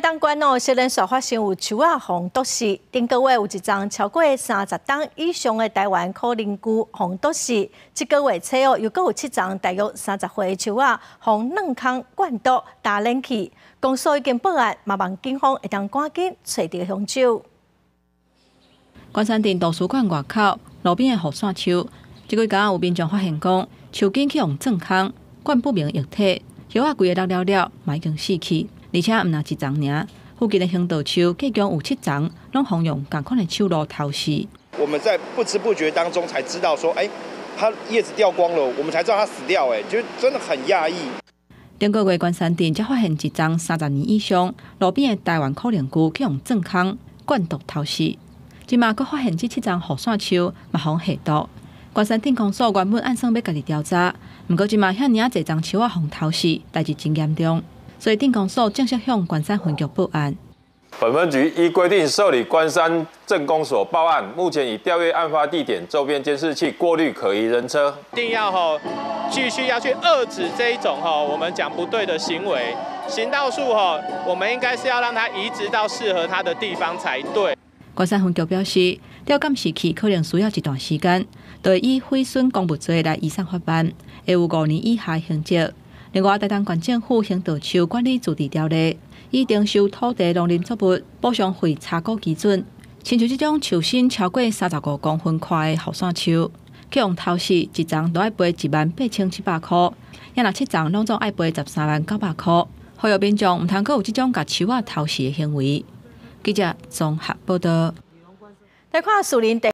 台東縣哦，是連續發生有樹仔予毒死。頂個月有一叢超過30冬以上的台灣苦靈龜予毒死，這個月初哦，又閣有七叢大約30歲的樹仔予軟空灌毒打冷去。公所已經報案，嘛望警方會當趕緊揣著兇手。關山鎮圖書館外口路邊的雨傘樹，這幾工有民眾發現講，樹根去予鑽空，灌不明液體，葉仔規个落了了，嘛已經死去。而且毋若一叢爾，附近的行道樹計共有七叢，攏予用仝款的手路偷死。我們在不知不覺當中才知道說，哎，它葉子掉光了，我們才知道它死掉，哎，就真的很訝異。頂個月關山鎮才發現一叢30年以上路邊的台灣苦靈龜去予鑽空灌毒偷死，這馬閣發現這七叢雨傘樹嘛予下毒。關山鎮公所原本按算欲家己調查，毋過這馬遐爾仔濟叢樹仔予偷死，代誌真嚴重。所以鎮公所正式向關山分局報案。本分局依規定受理關山鎮公所報案，目前已調閱案發地點周邊監視器，過濾可疑人車。一定要吼繼續要去遏止這一種吼我們講不對的行為。行道樹吼，我們應該是要讓它移植到適合它的地方才對。關山分局表示，調監視器可能需要一段時間，就會以毀損公物罪來移送法辦，會有5年以下刑責。另外，台東縣政府行道樹管理自治條例，以徵收土地農林作物補償費查估基準，親像這種樹身超過35公分寬的雨傘樹，去予偷死一叢都愛賠18,700箍，抑若七叢攏總愛賠130,900箍。呼籲民眾毋通閣有這種共樹仔偷死的行為。記者綜合報道。來看樹林地。